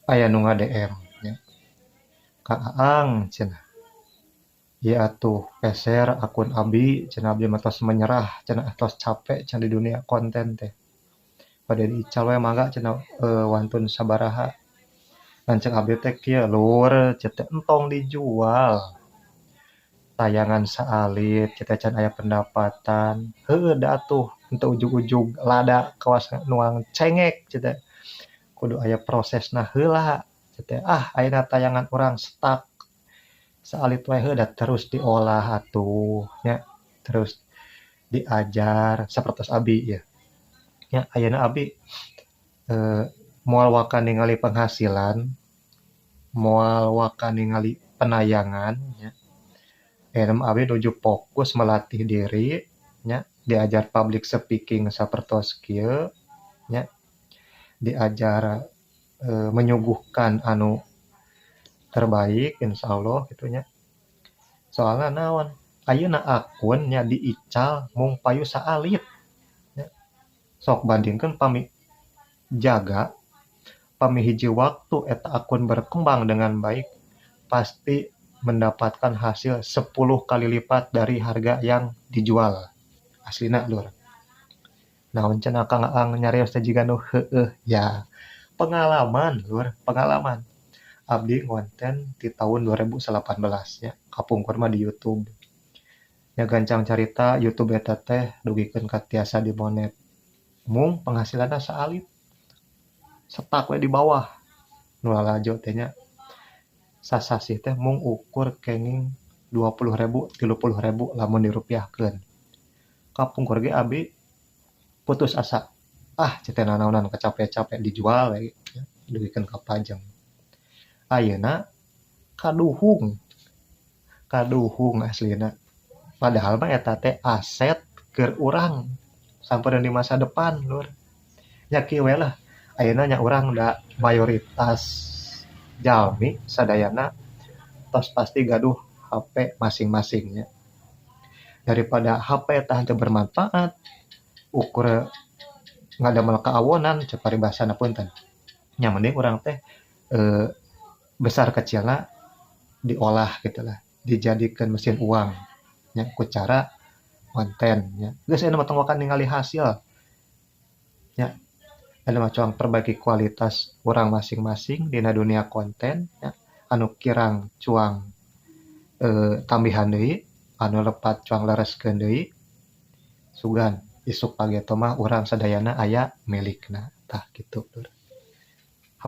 Aya nu nga-DM nya, "Kang Aang," cenah, "ieu atuh peser akun abi," cenah, "abdi mah tos menyerah," cenah, "tos capek," cenah, "di dunia konten teh. Bade diical we mangga," cenah, "wantun sabaraha." Ngan ceuk abdi teh kieu, "Lur," ceuk teh, "entong dijual. Tayangan saalit kitu can aya pendapatan. Heueuh da atuh henteu ujug-ujug lada kawas nuang cengek," ceuk teh. "Kudu aya prosesna heula," ceuk teh. "Ah, ayeuna tayangan urang stuck saalit wae, heuh da terus diolah atuh nya, terus diajar sapertos abi ieu." Nya ayeuna abi moal waka ningali penghasilan, moal waka ningali penayangan nya. Ayeuna mah abi nuju fokus melatih diri nya, diajar public speaking sapertos kieu nya, diajar menyuguhkan anu terbaik insyaallah kitu nya. Soalna naon, ayeuna akun nya diical mung payu saalit nya. Sok bandingkeun pami jaga, pami hiji waktu eta akun berkembang dengan baik, pasti mendapatkan hasil 10 kali lipat dari harga yang dijual. Aslina, Lur. "Naon," cenah, "Kang Aang nyarios teh jiga nu heueuh?" Ya, pengalaman, Lur, pengalaman. Abdi ngonten ti tahun 2018 nya, kapungkur mah di YouTube. Nya gancang carita, YouTube eta teh dugikeun ka tiasa dimonet. Mung penghasilanna saalit. Stuck we di bawah. Nu lalajo teh nya sasasih teh mung ukur kenging 20.000, 30.000 lamun dirupiahkeun. Kapungkur ge abi putus asa. "Ah," ceuk teh, "nanaonan capek-capek," dijual we dugikeun ka pajeng. Ayeuna kaduhung, kaduhung aslina. Padahal mah eta teh aset keur urang sampeurna di masa depan, Lur. Nya kieu we lah, ayeuna nya urang da mayoritas jalmi sadayana tos pasti gaduh HP masing-masing nya. Daripada HP eta henteu bermanfaat, ukur ngadamel kaawonan ceuk paribasana, punten. Nya mending urang teh besar kecilna diolah gitu lah, dijadikeun mesin uang nya ku cara konten nya. Geus ayeuna mah tong waka ningali hasil nya. Ayeuna mah cuang perbaiki kualitas urang masing-masing dina dunia konten nya, anu kirang cuang tambihan deui, anu lepat cuang lereskeun deui. Sugan isuk pageto mah urang sadayana aya milikna. Tah kitu, Lur.